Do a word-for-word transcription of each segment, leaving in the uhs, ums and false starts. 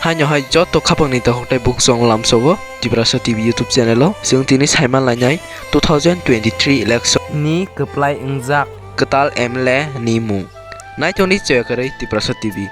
Haino hai joto khapangni dokhok tei bukhuk chwng lamsogo Tiprasa T V YouTube channel o. Chwng tini saiman lainai two thousand twenty-three election ni kwplai wngjak kwtal M L A ni mung. Naitokni choya kwrwi Tiprasa T V.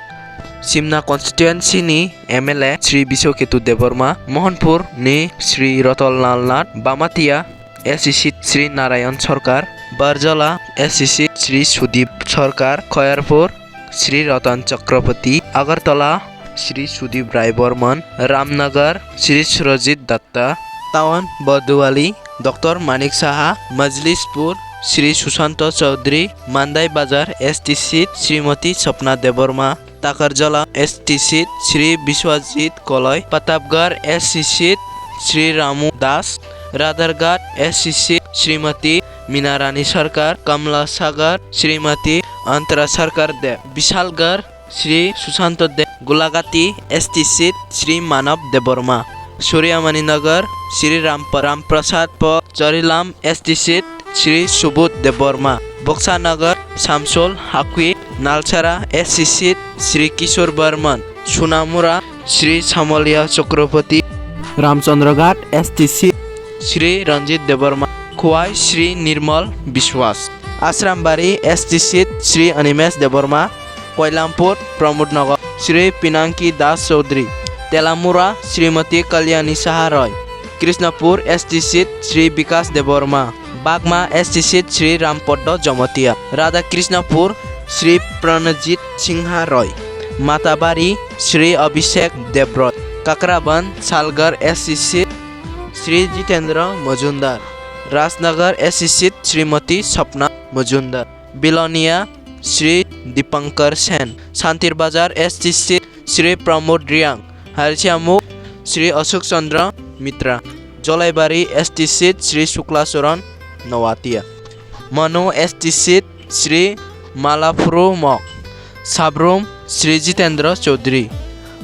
Simna constituency ni M L A Shri Biswaketu Debbarma, Mohanpur ni Shri Ratanlal Nath, Bamatia S C seat Shri Narayan Sarkar, Barjala S C seat Shri Sudip Sarkar, Khairpur Shri Ratan Chakraborty, Agartala Shri Sudip Rai Barman, Ramnagar Shri Surajit Datta, Town Borduwali Doctor Manik Saha, Majlispur Shri Sushanta Chaudhary, Mandai Bazar S T seat Srimati Sapna Debbarma, Takarjala S T seat Shri Biswajit Koloi, Pratapgarh S C seat Shri Ramu Das, Radarghat S C seat Srimati Minarani Sarkar, Kamla Sagar Srimati Antara Sarkar Deb, Bishalgarh Shri Sushanta Deb, Gulagati S T seat Shri Manav Debbarma, Suryamani Nagar Shri Ram, Ram Prasad Paul, Charilam S T seat Shri Subodh Debbarma, Boksanagar Samsul Hakwi, Nalsara S C seat Shri Kishore Barman, Sunamura Shri Samalia Chakraborty, Ramchandraghat S T seat Shri Ranjit Debbarma, Khowai Shri Nirmal Biswas, Ashrambari S T seat Shri Animesh Debbarma, Koilampur Pramod Nagar Shri Pinaki Das Chaudhary, Telamura Srimati Kalyani Saha Roy, Krishnapur S T seat Shri Bikas Debbarma, Bagma S T seat Shri Rampoddo Jamatia, Radhakrishnapur Shri Pranajit Singha Roy, Matabari Shri Abhishek Deb Roy, Kakraban Salgar S T seat Shri Jitendra Majumdar, Rajnagar S T seat Srimati Sapna Majumdar, Bilonia Shri Dipankar Sen, Santir Bazar S T seat Shri Pramod Riang, Hairsiamuk Shri Ashok Chandra Mitra, Jolaibari S T seat Shri Shukla Charan Noatia, Manu S T seat Shri Malaphuru Mok, Sabrum Shri Jitendra Chaudhary,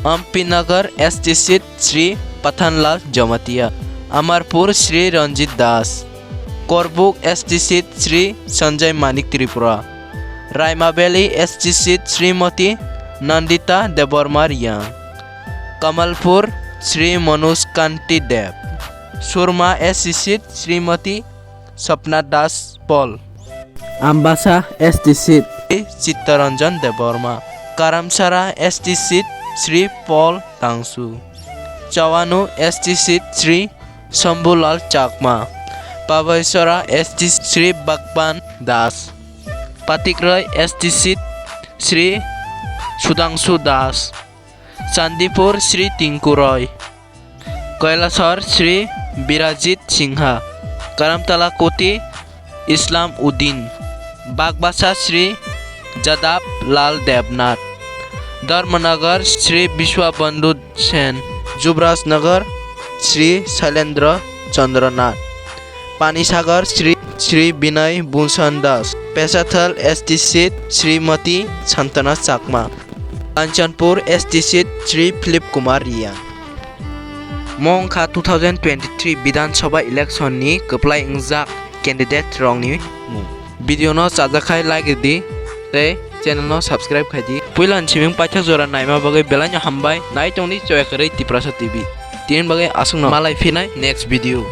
Ampi Nagar S T seat Shri Pathanlal Jamatia, Amarpur Shri Ranjit Das, Korbuk S T seat Shri Sanjay Manik Tripura, Raima Valley S T seat Srimati Nandita Debbarma Riang, Kamalpur Shri Manoj Kanti Deb, Surma S T seat Srimati Sapna Das Paul, Ambasa S T seat Chittaranjan Debbarma, Karamsara S T seat Shri Paul Tangsu, Chawanu S T seat Shri Shambhulal Chakma, Pabaisora S T Shri Bhagwan Das, Patikrai S T seat Shri Sudhangshu Das, Chandipur Shri Tinku Roy, Kailasor Shri Birajit Singha, Karamtala Koti Islam Uddin, Bagbasa Shri Jadab Lal Debnath, Dharmanagar Shri Biswabandhu Sen, Jubrajnagar Shri Shailendra Chandra Nath, Panisagar Shri Shri Binay Bhushan Das, Pesathal S T seat Srimati Santana Chakma, Kanchanpur S T seat Shri Philip Kumar Riya. Mo wngkha two thousand twenty-three Bidhan Sabha election ni kwplai wngjak candidate rokni mung. Video no chajakhai like ridi tei channel no subscribe khaidi. Puila ni siming paithak jora naima bagwi belai no hambai, nai tongdi choya kwrwi Tiprasa T V. Tini bagwi aswkno malai phinai next video.